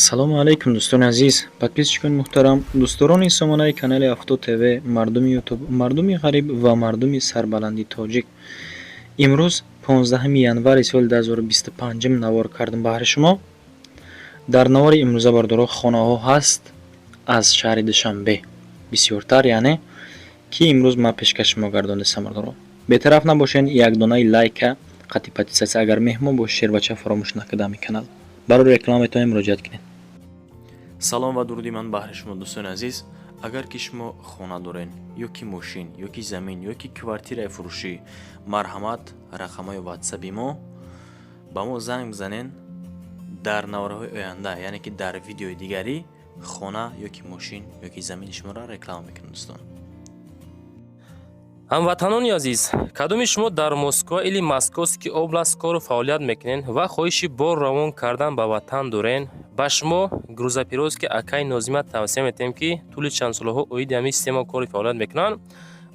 Ассалому алайкум, дӯстони азиз, подписчикони муҳтарам, дӯстдорони сомонаи канали Авто ТВ, мардуми Ютуб, мардуми ғариб ва мардуми сарбаланди тоҷик. Имрӯз 15 январи соли 2025 навор кардам баҳри шумо. Дар навори имрӯза, бардоро, хонаҳо ҳаст аз шаҳри Душанбе бисёртар, яъне ки имрӯз ман пешкаши шумо гардонистам. Бардоро, бетараф набошен, якдонаи лайка қати подписаться, агар меҳмон бошед, шербача фаромӯш накарда ами канал. Барои реклама метавонед муроҷиат кунед. Салом ва дуруди ман баҳри шумо, дӯстони азиз. Агар ки шумо хона дорен ё ки мошин, ё ки замин, ё ки квартираи фурӯшӣ, марҳамат, рақамҳои ватсаби мо ба мо занг бизанен. Дар наворҳои оянда, яъне ки дар видеои дигарӣ, хона ё ки мошин ё ки замини шуморо реклама мекунем, дӯстон. Ҳамватанони азиз, кадоми шумо дар Москва или Московский область кору фаъолият мекунед ва хоҳиши бор равон кардан ба ватан дорен, ба шумо грузоперевозки акаи Нозима тавсия метиҳем, ки тӯли чанд солаҳо оиди ҳамин система кори фаъолият мекунанд.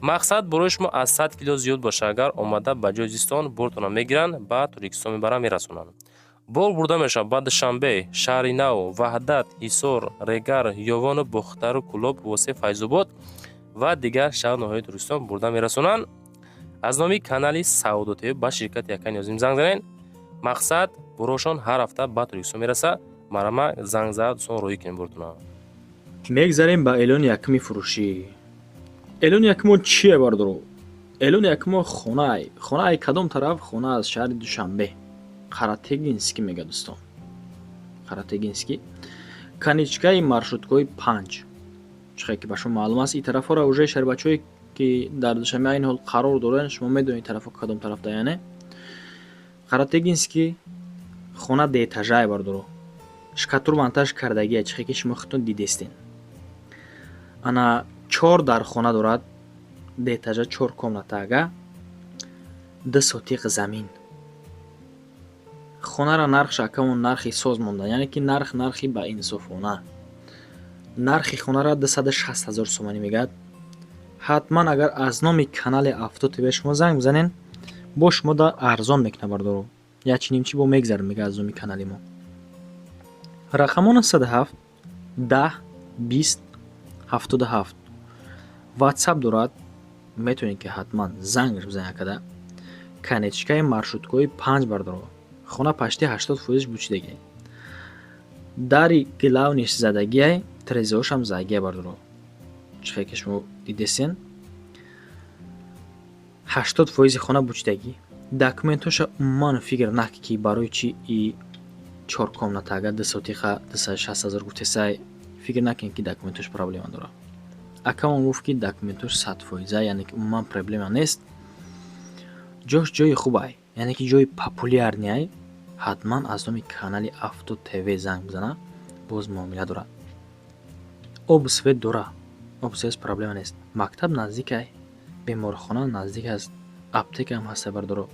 Мақсад, борои шумо аз 100 кило зиёд бошад, агар омада ба ҷои зистон бортонро мегиранд, ба Тоҷикистон мебаранд, мерасонанд. Бор бурда мешавад ба Душанбе, Шаҳри Нав, Ваҳдат, Ҳисор, Регар, Ёвону Бохтару Кӯлоб, Восе, Файзобод ва дигар шаҳру ноҳияи Тоҷикистон бурда мерасонанд. Аз номи канали Савдо ТВ ба ширкати акаи Нозим занг занед. Мақсад, борошон ҳар ҳафта ба Тоҷикистон мерасад. Марҳамат, занг зада, дӯстон, роҳӣ кунем бортона. Мегзарем ба эълони якуми фурӯшӣ. Эълони якумо чие, бардоро? Эълони якумо хонаай. Хонаай кадом тараф? Хона аз шаҳри Душанбе, Қаратегинский мега, дӯстон. Қаратегинский, конечкаи маршруткаҳои 5. Чихе ки ба шумо маълум аст, ин тарафҳоро уже шарбачаҳое ки дар Душанбе айни ҳол қарор доранд, шумо медонед тарафҳо кадом тарафда. Яъне Қаратегинский, хона двухэтажай, бардоро, штукатур монтаж кардагия, чихе ки шумо худтон дидестен. Ана чор дар хона дорад, двухэтажа, чор комната, ага 2 сотиқ замин. Хонара нархш акамон нархи соз монда, яъне ки нарх нархи ба инсофона. Нархи хонара 260 000 сомонӣ мегӯяд. Ҳатман агар аз номи канали Авто ТВ шумо занг бизанен, бо шумо да арзон мекунад, бардоро, як чинимчи бо мегзарад, мега аз номи канали мо. Рақамо 907 10 20 77, ватсап дорад, метавонед ки ҳатман зангаш бизанед. Акада конечкаи маршруткаҳои 5, бардоро, хона почти 80 фоизш бучидагӣ, дари главниш задагиай, тирезаҳошам задагия, бардоро, чихе ки шумо дидесен, 80 фоизи хона бучидагӣ. Документҳоша умуман фикр накӣ, ки барои чи и чор комната агар 2 сотиқа 260 000 гуфтесай, фикр накунед, ки документҳош проблема дорад. Акамон гуфт, ки документҳош 100 фоиза, яъне ки умуман проблема нест. Ҷош ҷои хубай, яъне ки ҷои популярныйай. Ҳатман аз номи канали Авто ТВ занг бизана, боз муомила дорад. Обу свет дора, обу свет проблема нест, мактаб наздикай, беморхона наздик аст, аптекаам ҳаста, бардоро.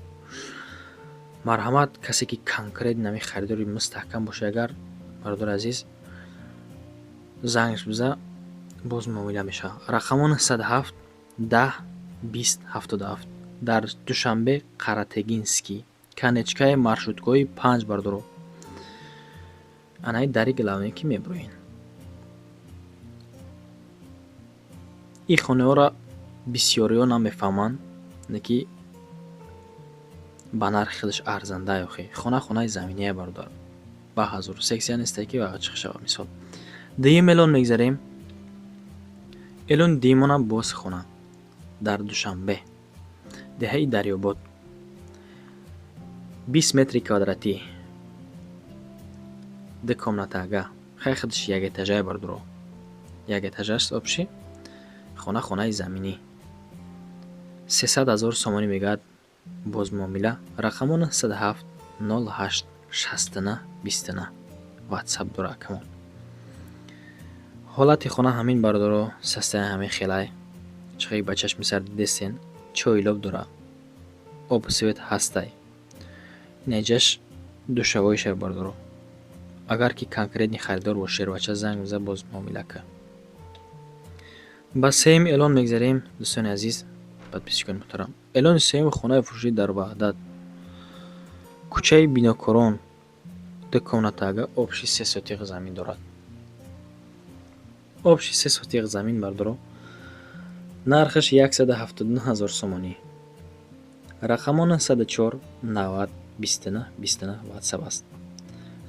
Марҳамат, касе ки конкретно нами харидори мустаҳкам боша, агар, бародари азиз, зангш биза, боз муомила мешавад. Рақамо 907 10 20 77, дар Душанбе, Қаратегинский, конечкаи маршруткаҳои 5, бардоро. Анаи дари главное ки мебуроен. Ин хонаҳоро бисёриҳо намефаҳманд, ки ба нархи худаш арзанда. Охи хона хонаи заминия, бародар, ба ҳазору сексия несте, ки чиқ шава. Мисол, дуюм эълон мегзарем. Эълони дуюмонам боз хона дар Душанбе, деҳаи Дарёбод, 20 метри квадратӣ, ду комната, ага хай худаш як этажае, бардоро, як этажаст общий. Хона хонаи заминӣ, 300 000 сомонӣ мегӯяд, боз муомила. Рақамо 907 08 69 29, ватсап дора акамон. Ҳолати хона ҳамин, бародаро, састаи ҳамин хелай, чихе ба чашми сар дидестен. Чойлоб дора, обу свет ҳастай, неҷаш душавоиша, бародаро. Агар ки конкретный харидор боши, шербача, занг биза, боз муомила кар. Ба сеюм эълон мегзарем, дӯстони азиз, подписчикони муҳтарам. Эълони сеюм: хонаи фурӯшӣ дар Ваҳдат, кӯчаи Бинокорон. Ду комнатага, общий 3 сотих замин дорад. Общий 3 сотих замин, бардоро. Нархаш 179 000 сомонӣ. Рақамо 904 90 29 29 WhatsApp аст.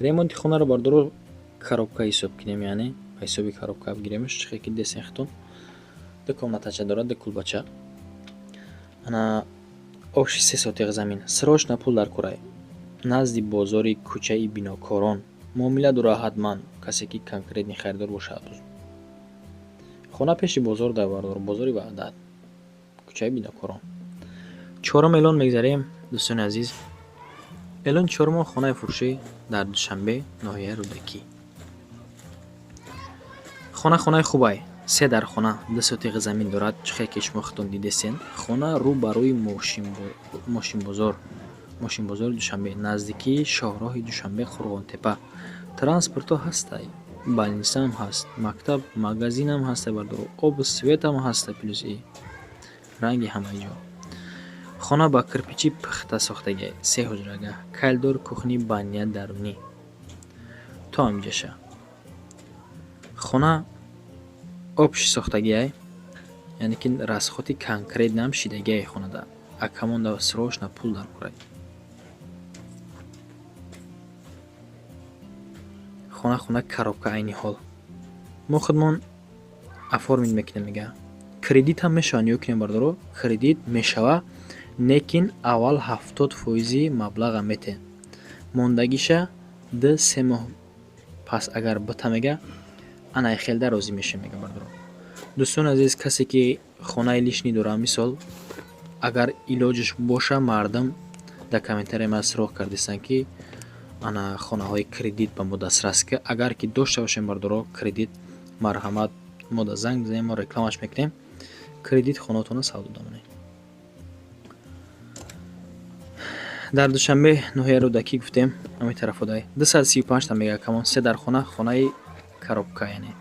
Ремонти хонаро, бардоро, коробка ҳисоб кунем, яъне ба ҳисоби коробка бигиремш, чихе ки десен хитон. Ду комнатача дорад, ду кулбача. Ана общий 3 сотих замин. Срочно пул дар курай. Назди бозори кӯчаи Бинокорон. Муомила дора ҳатман, касе ки конкретный харидор бошад. Хона пеши бозор дар, бардор, бозори Ваҳдат. Кӯчаи Бинокорон. Чорум эълон мегзарем, дӯстони азиз. Эълони чорумон хонаи фурӯшӣ дар Душанбе, ноҳияи Рӯдакӣ. Хона хонаи хубай. Се дар хона, 2 сотиғи замин дорад, чихе ки шумо худтон дидесен. Хона рӯ ба рӯи мошинбозор, мошинбозори Душанбе, наздикии шоҳроҳи Душанбе Қурғонтепа. Транспортҳо ҳастай, больницаам ҳаст, мактаб, магазинам ҳастай, бардоро, обу светам ҳастай, плюс и ранги ҳамаи ҷо. Хона ба кирпичи пухта сохтагиай, се ҳуҷрага, коридор, кухни, баня дарунӣ. То ҳамиҷаша. Хона общий сохтагиай, яъне ки расходи конкретнам шидагиай хонада. Акамонда срочно пул дар курай. Хона хона коробка айни ҳол. Мо худмон оформить мекунем, мега. Кредит ҳам мешава, нигоҳ кунем, бардоро, кредит мешава, лекин аввал 70% маблаға метен. Мондагиша 2-3 моҳ пас агар бита, мега, ана хелда розӣ мешем, мега, бардоро. Дӯстони азиз, касе ки хонаи лишний дора, мисол, агар илоҷиш боша, мардум дар комментария ман суроғ кардистанд, ки ана хонаҳои кредит ба мо дастрас ки агар ки дошта бошем, бардоро, кредит, марҳамат, мо да занг бизанем, мо рекламаш мекунем, кредит хонаотонро савдо дамонем. Дар Душанбе, ноҳияи Рӯдакӣ гуфтем, ҳамин тарафодай. 235 та мега камон, се дар хона, хонаи коробка, яъне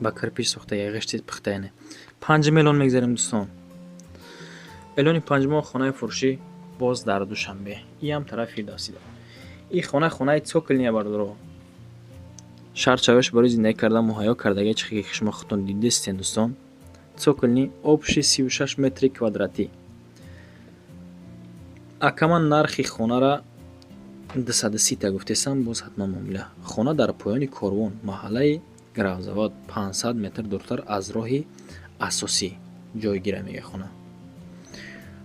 ба кирпич сохта, ғишти пухта, яъне. Панҷум эълон мегзарем, дӯстон. Эълони панҷумо хонаи фурӯшӣ боз дар Душанбе. Иам тарафи Фирдавсида. И хона хонаи цокольния, бардоро. Шарт шароиш барои зиндагӣ кардан муҳайё кардагия, чихе ки шумо худтон дидистен, дӯстон. Цокольный, общий 36 метри квадратӣ. Акаман нархи хонара 230 та гуфтесам, боз ҳатман муомила. Хона дар поёни корвон, маҳаллаи Гравзавод, 500 метр дуртар аз роҳи асосӣ ҷойгира, мега хона.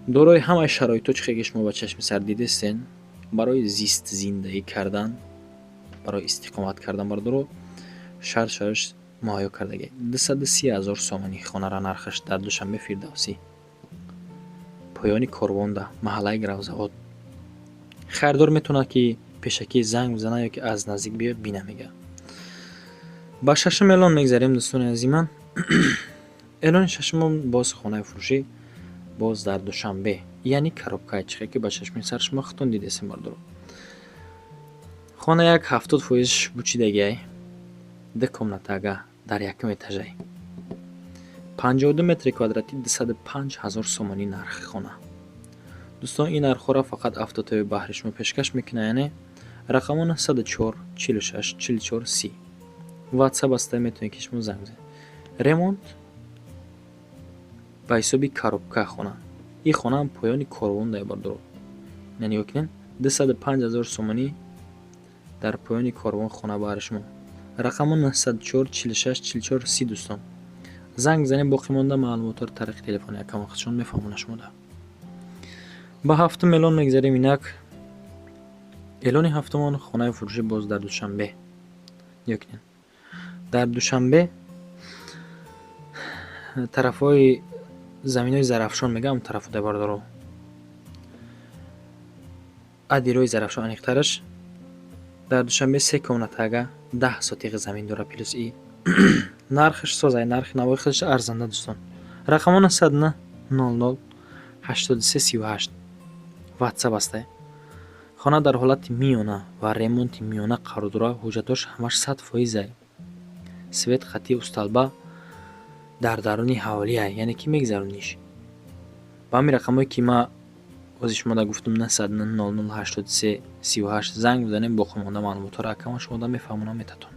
Дорои ҳамаи шароитҳо, чихе ки шумо ба чашми сар дидестен, барои зист зиндагӣ кардан, барои истиқомат кардан, бардоро, шарт шароиш муҳайё кардагӣ. 230 000 сомонӣ хонара нархаш дар Душанбе, Фирдавсӣ. Поёни корвонда, маҳаллаи Гравзавод. Харидор метавонад ки пешакӣ занг бизанад ё ки аз наздик биёяд бина, мега. Ба шашум эълон мегзарем, дӯстони азизи ман. Эълони шашумон боз хонаи фурӯшӣ боз дар Душанбе, яъне коробкаи, чихе ки ба чашми сар шумо худтон дидесем, бардоро. Хона як 70% бучидагиай, ду комнатага дар якум этажай. 52 метри квадратӣ, 205 000 сомонӣ нархи хона. Дӯстон, ин нархҳоро фақат Автотв баҳри шумо пешкаш мекунад, яъне рақамо 904 46 44 30. WhatsApp аста, метавонед ки шумо занг бизанед. Ремонт ба ҳисоби коробка хона. Ин хона поёни корвон дай, бардоро. Ина нигоҳ кунед, 205 000 сомонӣ дар поёни корвон хона баҳри шумо. Рақамо 904 46 44 30, дӯстон. Занг бизанед, боқӣ монда маълумотҳоро тариқи телефони акамон худшон мефаҳмонад шумода. Ба ҳафтум эълон мегзарем инак. Эълони ҳафтумон хонаи фурӯшӣ боз дар Душанбе. Нигоҳ кунед. Дар Душанбе тарафҳои заминҳои Зарафшон мегӯям, тарафу бардоро. Адирои Зарафшон аниқтараш. Дар Душанбе се комнатага, 10 сотиғи замин дора, плюс и нархаш созай, нархи навои худаш арзанда, дӯстон. Рақамо 909 00 83 38 WhatsApp астай. Хона дар ҳолати миёна ва ремонти миёна қарор дорад, ҳуҷҷатош ҳамаш 100%-ай. Свет хати усталба дар даруни ҳавлиай, яъне ки мегзарониш. Ба ҳамин рақамое ки ман Ози шумо гуфтум, 900 00 83 38 занг бизанем, боқимонда маълумотҳоро акамон шумода мефаҳмонам, метатон.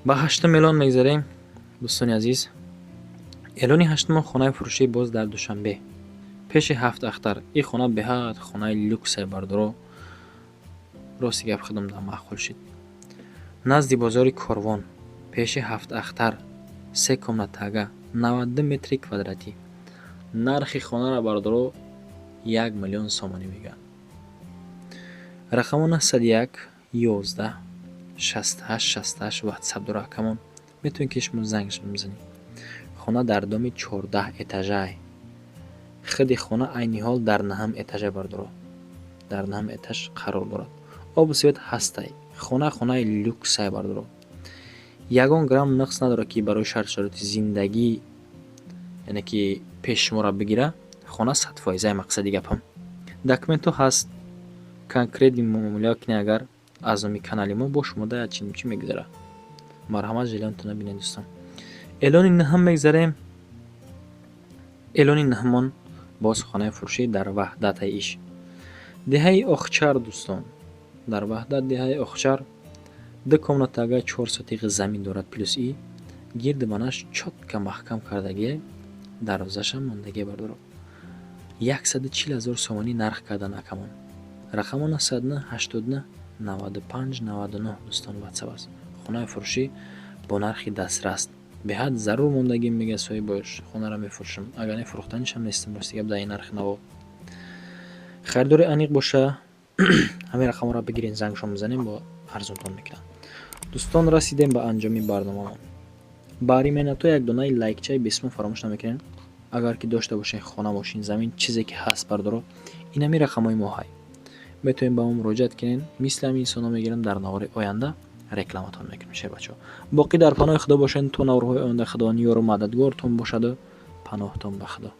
Ба ҳаштум эълон мегзарем, дӯстони азиз. Эълони ҳаштумо хонаи фурӯшӣ боз дар Душанбе, пеши Ҳафт Ахтар. Ин хона беҳад хонаи люксай, бардоро. Рости гап, худам да маъқул шид. Назди бозори Корвон, пеши Ҳафт Ахтар, се комнатага, 92 метри квадратӣ. Нархи хонаро, бардоро, 1 миллион сомонӣ мегӯянд. Рақамо 901 11 68 68 ватсап дора акамон, метавонед, ки шумо зангш бизанед. Хона дар доми 14 этажай. Худи хона айни ҳол дар наҳам этажа, бардоро, дар наҳам этаж қарор дорад. Обу свет ҳастай. Хона хонаи люксай, бардоро, ягон грамм нақс надорад, ки барои шарту шароити зиндагӣ, яъне ки пеши шуморо бигира. Хона 100%-аи. Мақсади гапам, документҳо ҳаст. Конкретный муомила кунед, агар аз номи канали мо бо шумо да чӣ чӣ мегузарад. Марҳамат, жилонтона бинед, дӯстон. Эълони наҳам мегзарем. Эълони наҳамон боз хонаи фурӯшӣ дар Ваҳдатаи иш, деҳаи Охчар. Дӯстон, дар Ваҳдат, деҳаи Охчар, ду комнатага, 4 сотиқ замин дорад, плюс и гирди банаш чётко маҳкам кардагие, дарвозашам мондагие. Бардоро, 140 000 сомонӣ нарх кардан акамон. Рақамо 909 89 95 99, дӯстон, ватсап аст. Хонаи фурӯшӣ бо нархи дастрас, беҳад зарур мондагӣ, мега соҳибош, хонаро мефурӯшам, агар не, фурӯхтанишам нестам. Рости гап, дар ин нархи наво харидори аниқ боша, ҳамин рақамҳоро бигирен, зангшон бизанем, бо арзонтон мекунам. Дӯстон, расидем ба анҷоми барномамон. Баҳри меҳнатҳо як донаи лайкчаи бесимон фаромӯш намекунем. Агар ки дошта бошед хона, мошин, замин, чизе ки ҳаст, бардоро, ин ҳамин рақамҳои мо ҳай, метавонед ба мо муроҷиат кунед. Мисли ҳамин инсонҳо мегирам, дар навори оянда рекламатон мекунем. Шербачаҳо, боқӣ дар паноҳи Худо бошед то наворҳои оянда. Худованд ёру мададгортон бошаду паноҳтон ба Худо.